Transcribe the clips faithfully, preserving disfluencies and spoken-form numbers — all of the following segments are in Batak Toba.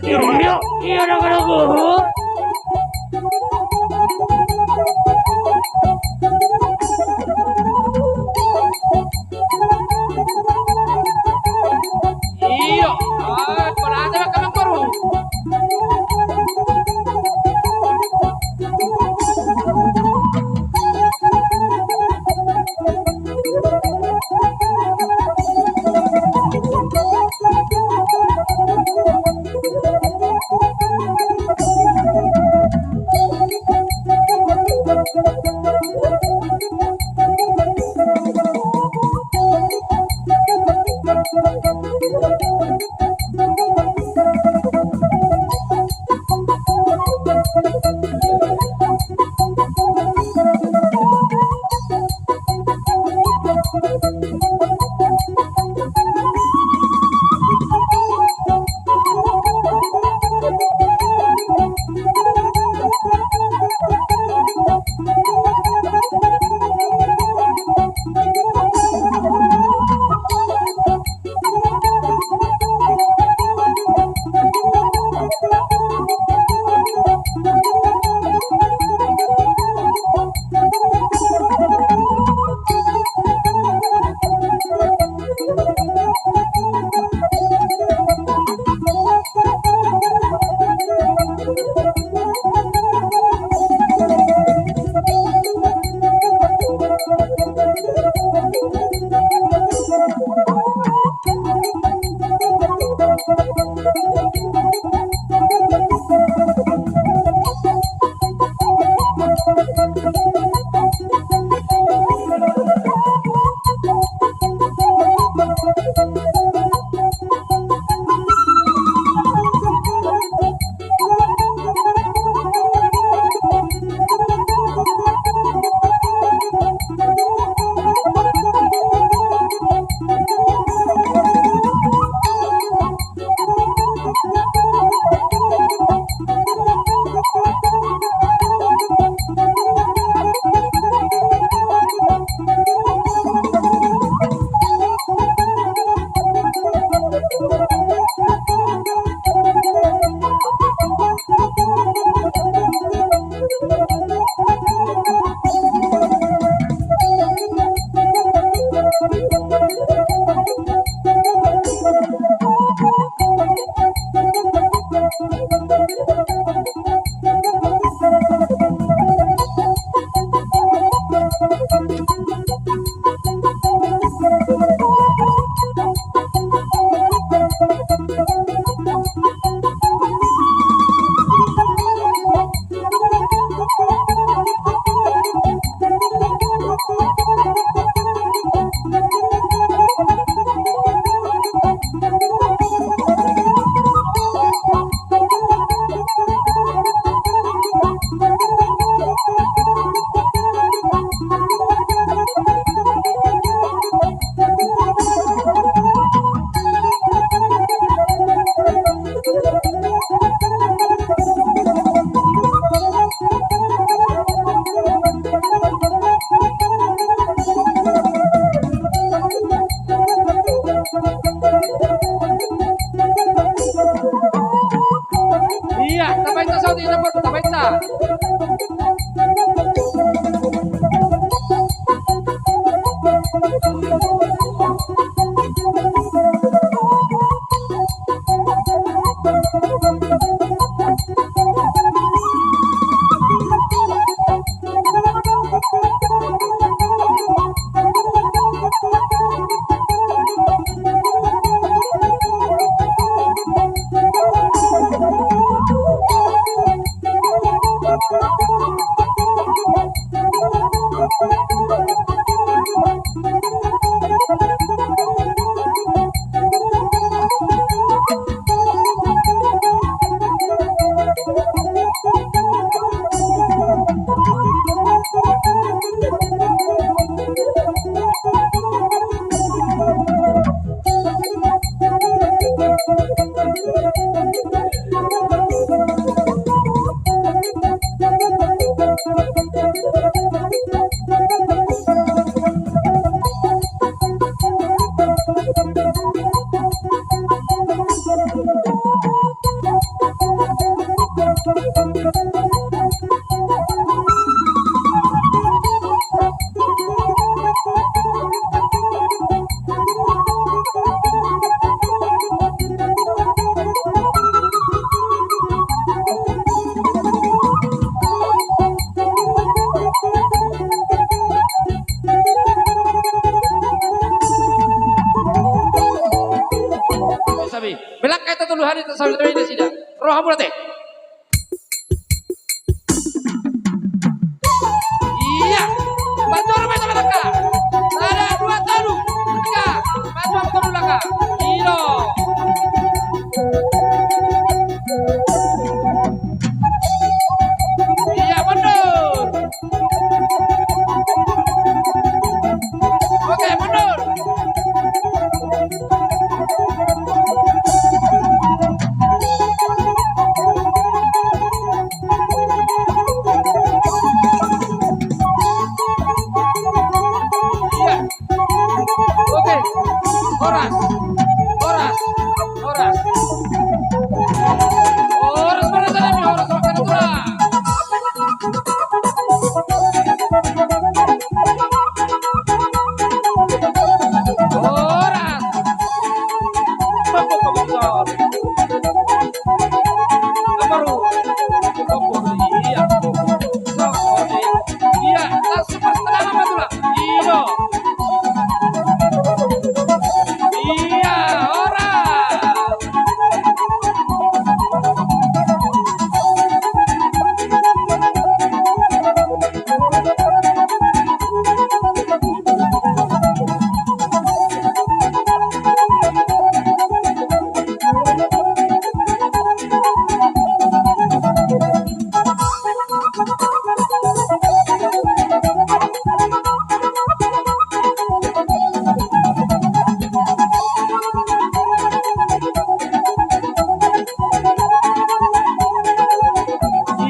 Iyo, iyo, iyo, dang, dang. Iyo, ai, parade ma hamu, boru. Iya, tabaen saotik, tabaen. Tuhan itu sambil terus ini sida. Roh mula teh. Iya. Bantu orang main sama tangka. Sada, dua, tolu. Tiga. Bantu aku tolu langkah. Ilo. Iya, mundur. Oke, mundur. Iya. Oke. Horas. Horas. Horas. Horas, horas, horas, horas, horas, horas. Horas. Mampu, mampu, mampu. Baru. Mampu, iya. Iya, langsung pas tengah apa tuh, Bang? Iya. Iya, ora.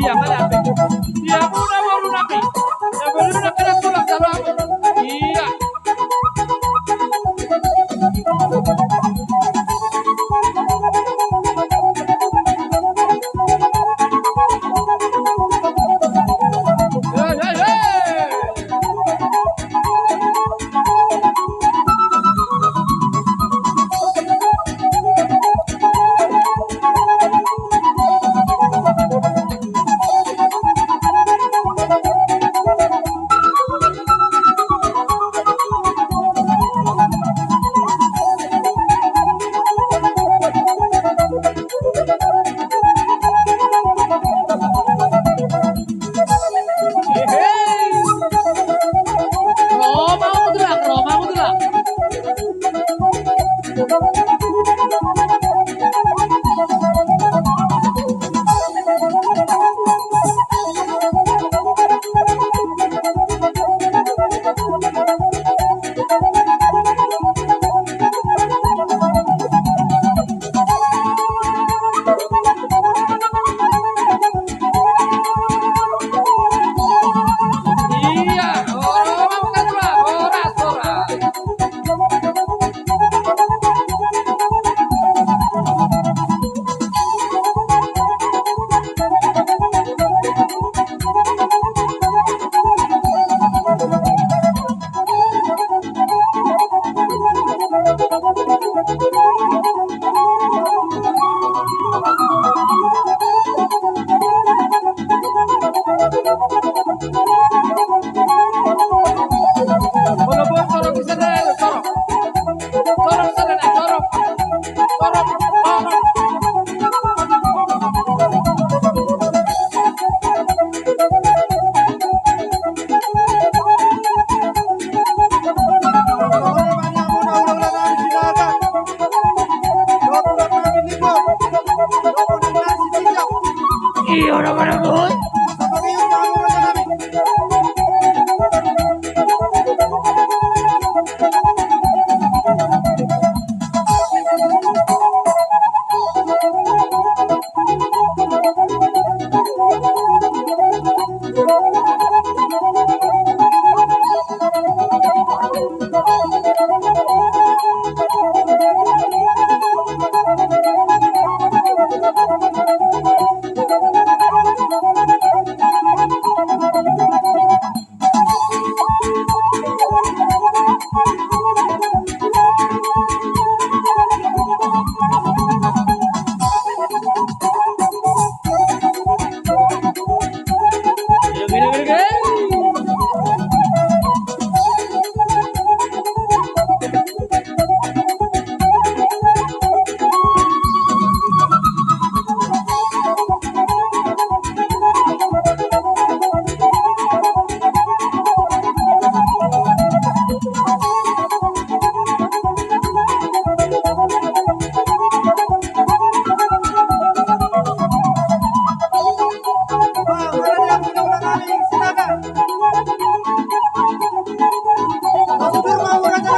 Iya, mana api? Iya, muna, muna, api. Ya, muna, kena tulak, dalam. Iya.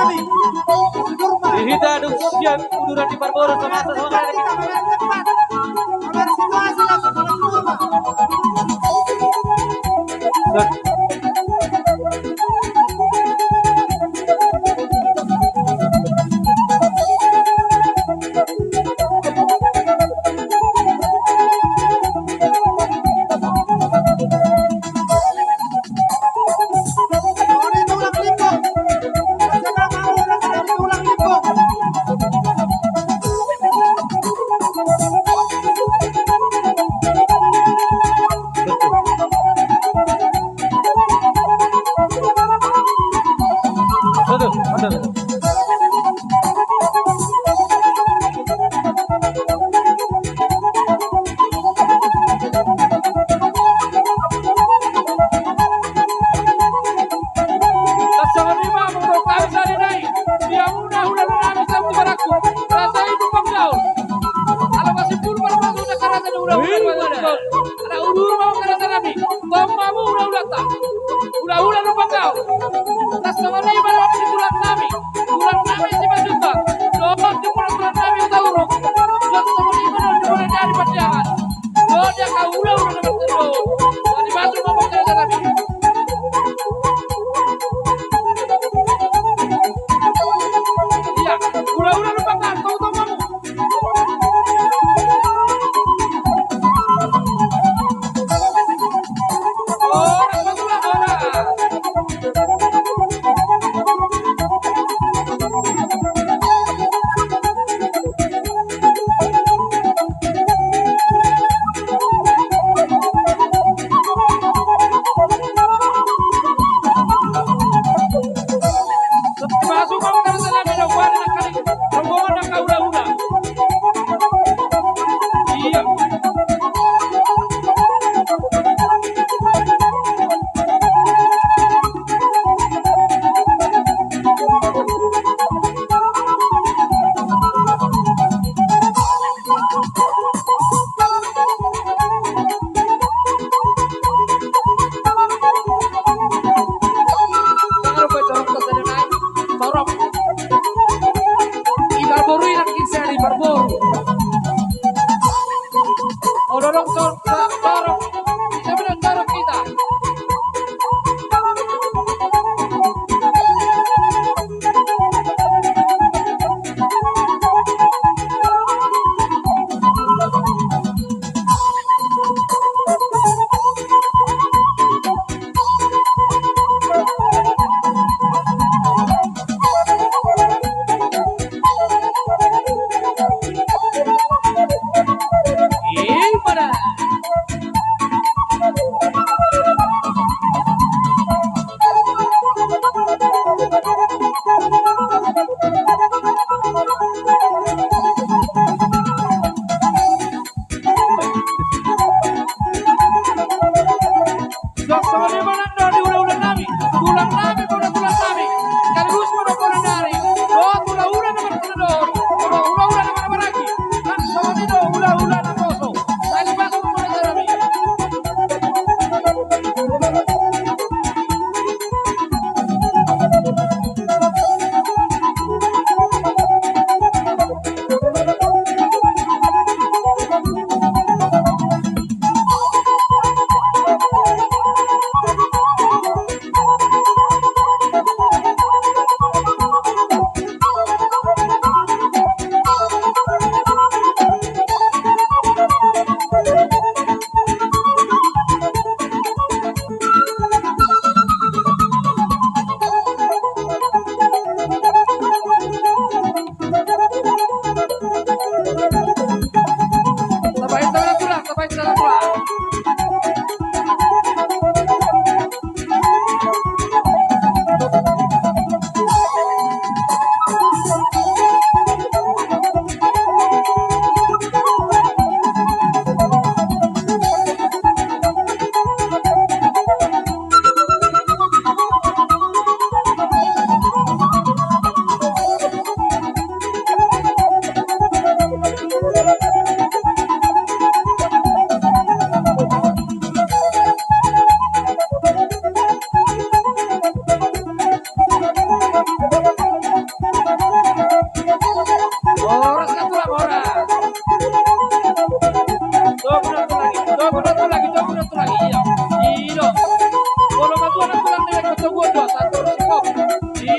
Di hita dung siap uduran di parboru sama sama. Ala udur ma hula-hula nami, tong ma hamu hula-hulanta. Hula-hula Lumban Gaol. Las songon i ma dohot di tulang nami, tulang nami Simanjuntak. Dohot di tulang nami Hutauruk. Las songon i ma dohot di Bonenari Pandiangan. Dohot di angka hula-hula na martendo. Jadi masuk ma hamu hula-hula nami. Iya, hula-hula Lumban Gaol, tong, tong ma hamu.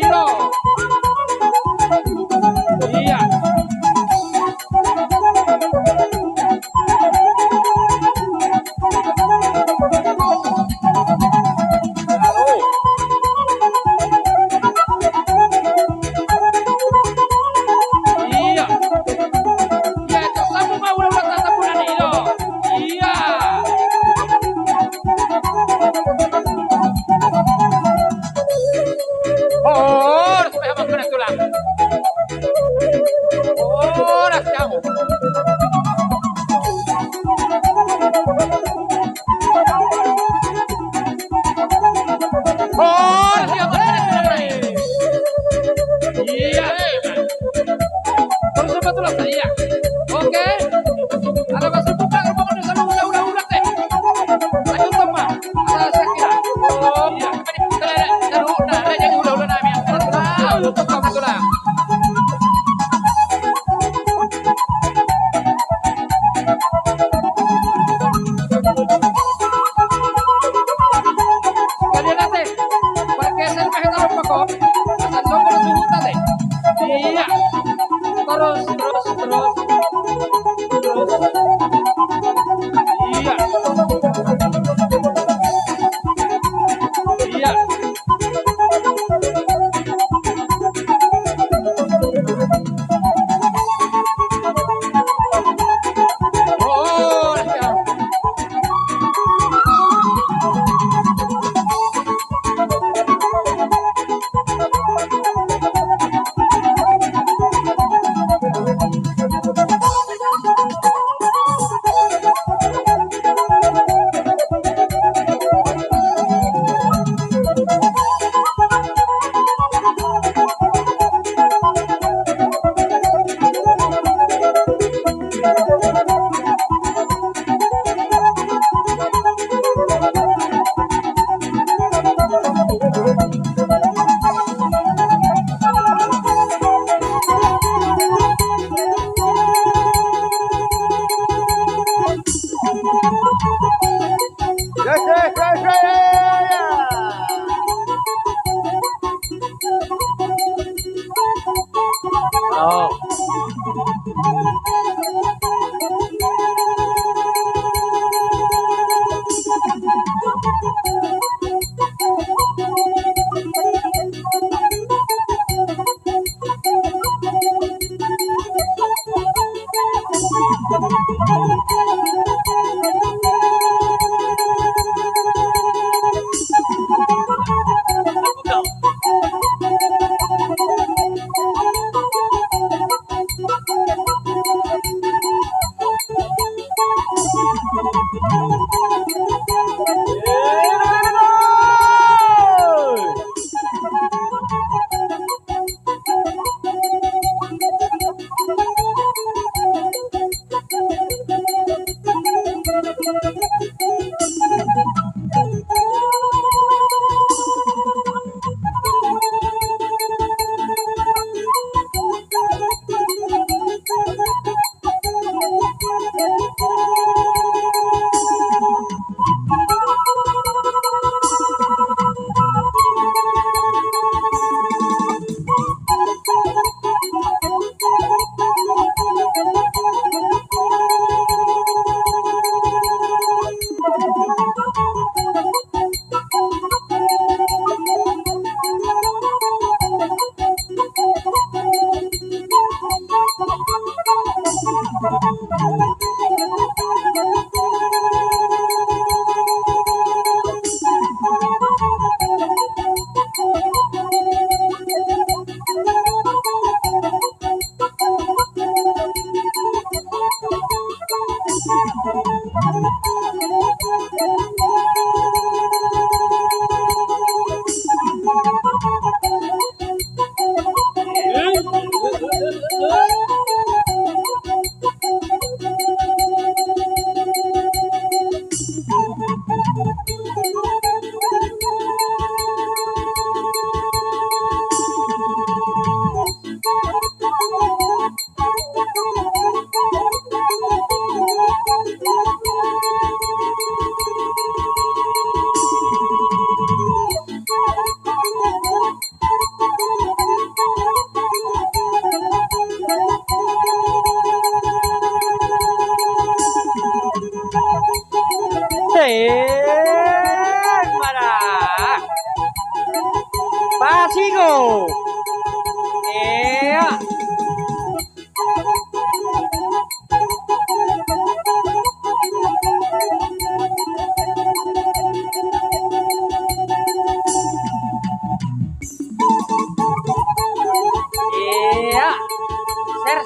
Ilo. Iya. Iya. Iya, itu sambung ma, ulang, ulang, sambung, ulang, ilo. Iya. Oh, supaya abang kena tulang. Oh, dah tahu. Oh, dia kena tulang. Iya. Terus apa tulang? Iya. Oke. Ada masuk buka, rumah mana? Ulang, ulang, ulang, ulang, deh. Lanjut, Tom, Pak. Terus, terus, terus. Iya. Iya. Oh, iya.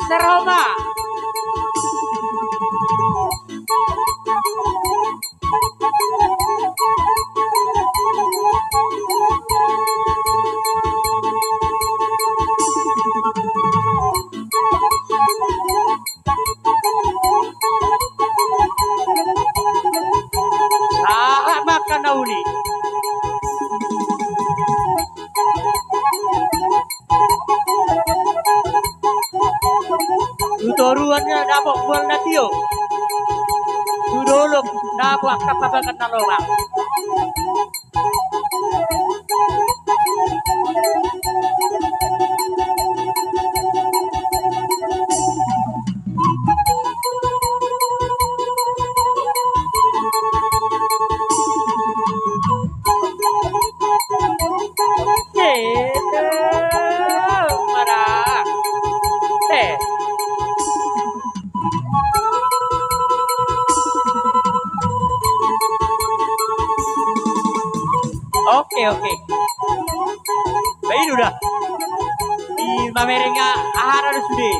Roma. Sahat ma angka na uli. Tu toruan na dapot mual na tio. Tu dolok dapot angka pabagan na longang. Oke, oke. Baen do da. Di mamereng aha do sude.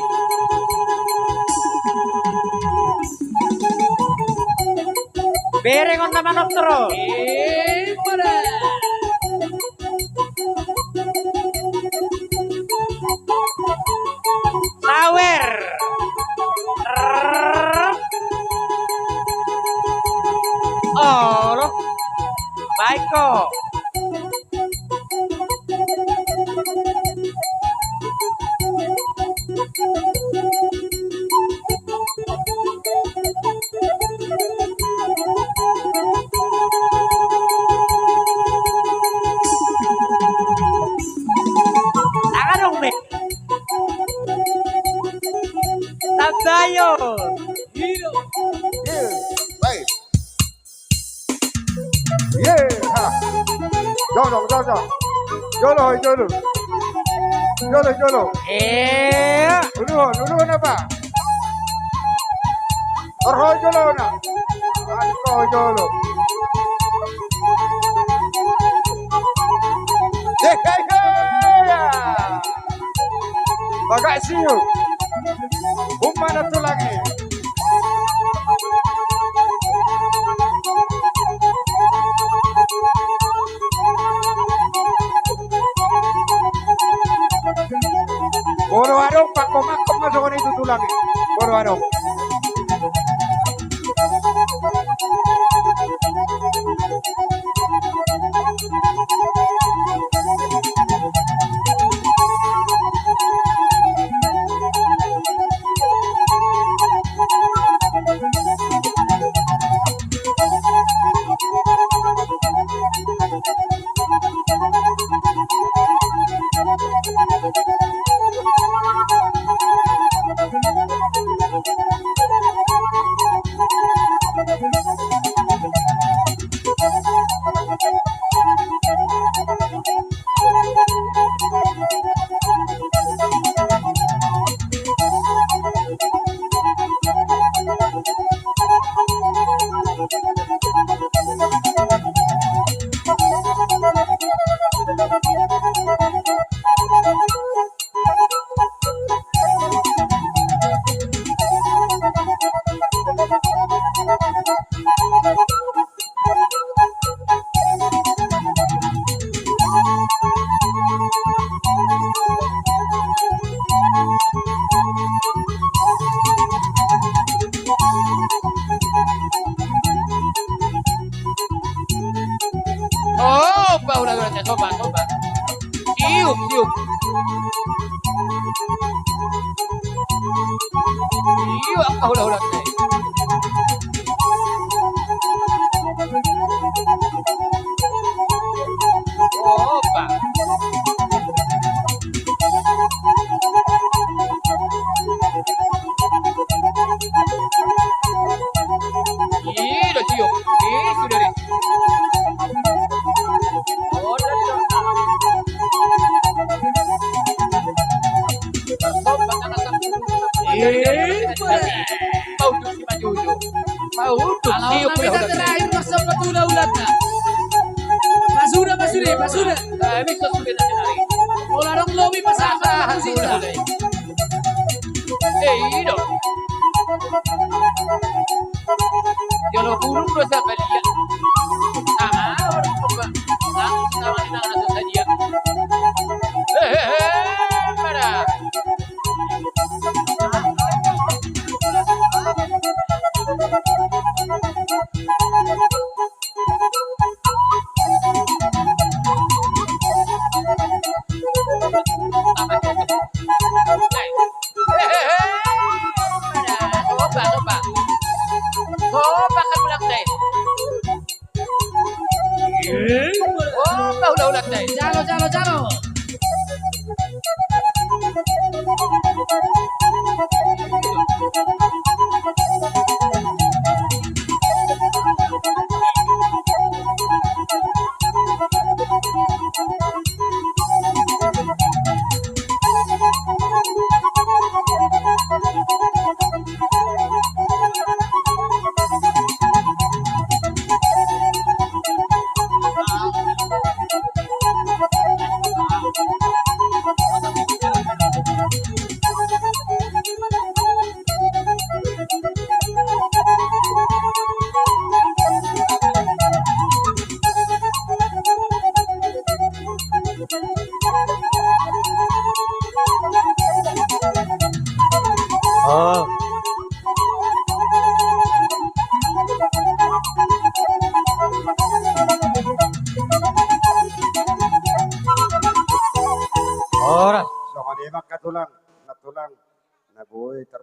Bereng on na manontor. Sawer. Olo. Baik kok. Tangan dong, Mek. Tabayo. Baik. Ye, ha. Jolo, jolo. Jolo, jolo. Jolo, jolo. Eh. Uluhon, uluhon apa? Torhon jolona. Angko jolo. Ye, ye, ye. Bagak siu. Umana tulang i. Boru adong, pakko makko ma songon i tu tulang i. Boru adong. Oh, bah, udah, udah, coba, coba. Tiup, tiup. Iyo, angka hulahula. Opa. Iyo, tiup. Iyo, sudah deh. Pasuda, pasuda, pasuda. Pola dong lobi pasahat. Burung do sabalia. Sama, sama, sama, sama, sama, sama, sama, sama. Hehehe, pada. Coba, coba. Coba ka ulang teh. Coba ulang, ulang teh. Jalo, jalo, jalo. Oh. Ora. Songon i ma angka tulang, na tulang, na boi tar